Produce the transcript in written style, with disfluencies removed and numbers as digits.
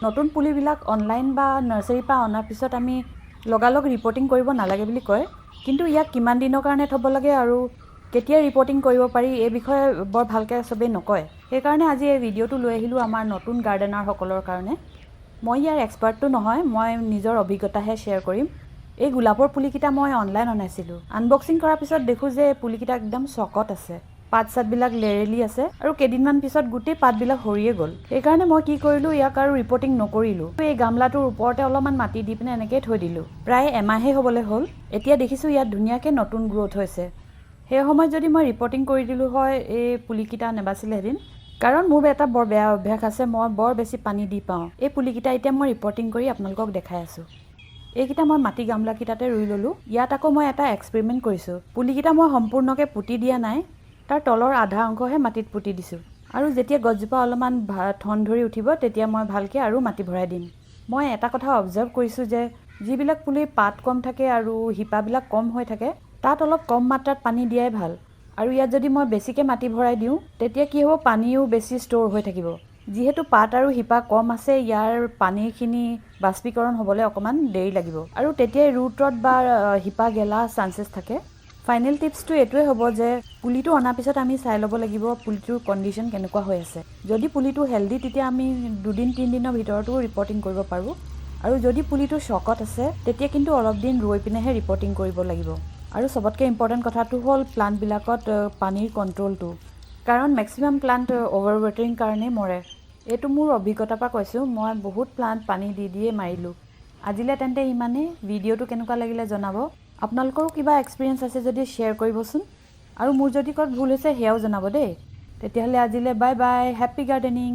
নতুন পুলিবিলাক অনলাইন বা নাৰ্চাৰীৰ পৰা অনাৰ পিছত আমি লগালগ ৰিপটিং কৰিব নালাগে বুলি কয়, কিন্তু ইয়াক কিমান দিনৰ কাৰণে থ'ব লাগে আৰু কেতিয়া ৰিপটিং কৰিব পাৰি, এই বিষয়ে বৰ ভালকৈ চবেই নকয়। সেইকাৰণে আজি এই ভিডিঅ'টো লৈ আহিলোঁ আমাৰ নতুন গাৰ্ডেনাৰসকলৰ কাৰণে। মই ইয়াৰ এক্সপাৰ্টটো নহয়, মই নিজৰ অভিজ্ঞতাহে শ্বেয়াৰ কৰিম। এই গোলাপৰ পুলিকেইটা মই অনলাইন অনাইছিলোঁ। আনবক্সিং কৰাৰ পিছত দেখোঁ যে পুলিকেইটা একদম চকত আছে, পাত চাতবিলাক লেৰেলি আছে আৰু কেইদিনমান পিছত গোটেই পাতবিলাক সৰিয়ে গ'ল। সেইকাৰণে মই কি কৰিলোঁ, ইয়াক আৰু ৰিপটিং নকৰিলোঁ। এই গামলাটোৰ ওপৰতে অলপমান মাটি দি পিনে এনেকৈয়ে থৈ দিলোঁ। প্ৰায় এমাহেই হ'বলৈ হ'ল। এতিয়া দেখিছোঁ ইয়াত ধুনীয়াকৈ নতুন গ্ৰ'থ হৈছে। সেই সময়ত যদি মই ৰিপটিং কৰি দিলোঁ হয়, এই পুলিকেইটা নেবাচিলেহেঁতেন। কাৰণ মোৰ এটা বৰ বেয়া অভ্যাস আছে, মই বৰ বেছি পানী দি পাওঁ। এই পুলিকেইটা এতিয়া মই ৰিপটিং কৰি আপোনালোকক দেখাই আছোঁ। এইকেইটা মই মাটি গামলাকেইটাতে ৰুই ল'লোঁ। ইয়াত আকৌ মই এটা এক্সপেৰিমেণ্ট কৰিছোঁ। পুলিকেইটা মই সম্পূৰ্ণকৈ পুতি দিয়া নাই, তাৰ তলৰ আধা অংশহে মাটিত পুতি দিছোঁ আৰু যেতিয়া গছজোপা অলপমান ঠন ধৰি উঠিব, তেতিয়া মই ভালকৈ আৰু মাটি ভৰাই দিম। মই এটা কথা অবজাৰ্ভ কৰিছোঁ যে যিবিলাক পুলিৰ পাত কম থাকে আৰু শিপাবিলাক কম হৈ থাকে, তাত অলপ কম মাত্ৰাত পানী দিয়াই ভাল। আৰু ইয়াত যদি মই বেছিকৈ মাটি ভৰাই দিওঁ, তেতিয়া কি হ'ব? পানীও বেছি ষ্ট'ৰ হৈ থাকিব। যিহেতু পাত আৰু শিপা কম আছে, ইয়াৰ পানীখিনি বাষ্পীকৰণ হ'বলৈ অকণমান দেৰি লাগিব আৰু তেতিয়াই ৰুটত বা শিপা গেলা চান্সেছ থাকে। ফাইনেল টিপছটো এইটোৱে হ'ব যে পুলিটো অনাৰ পিছত আমি চাই ল'ব লাগিব পুলিটোৰ কণ্ডিশ্যন কেনেকুৱা হৈ আছে। যদি পুলিটো হেল্ডি, তেতিয়া আমি দুদিন তিনিদিনৰ ভিতৰতো ৰিপটিং কৰিব পাৰোঁ আৰু যদি পুলিটো শ্বকত আছে, তেতিয়া কিন্তু অলপ দিন ৰৈ পিনেহে ৰিপটিং কৰিব লাগিব। আৰু চবতকৈ ইম্পৰ্টেণ্ট কথাটো হ'ল প্লাণ্টবিলাকত পানীৰ কণ্ট্ৰলটো, কাৰণ মেক্সিমাম প্লাণ্ট অ'ভাৰ ৱাটাৰিং কাৰণেই মৰে। এইটো মোৰ অভিজ্ঞতাৰ পৰা কৈছোঁ। মই বহুত প্লাণ্ট পানী দি দিয়ে মাৰিলোঁ। আজিলৈ তেন্তে ইমানেই। ভিডিঅ'টো কেনেকুৱা লাগিলে জনাব। আপোনালোকৰো কিবা এক্সপিৰিয়েঞ্চ আছে যদি শ্বেয়াৰ কৰিবচোন আৰু মোৰ যদি ক'ত ভুল হৈছে, সেয়াও জনাব দেই। তেতিয়াহ'লে আজিলৈ বাই বাই, হেপ্পী গাৰ্ডেনিং।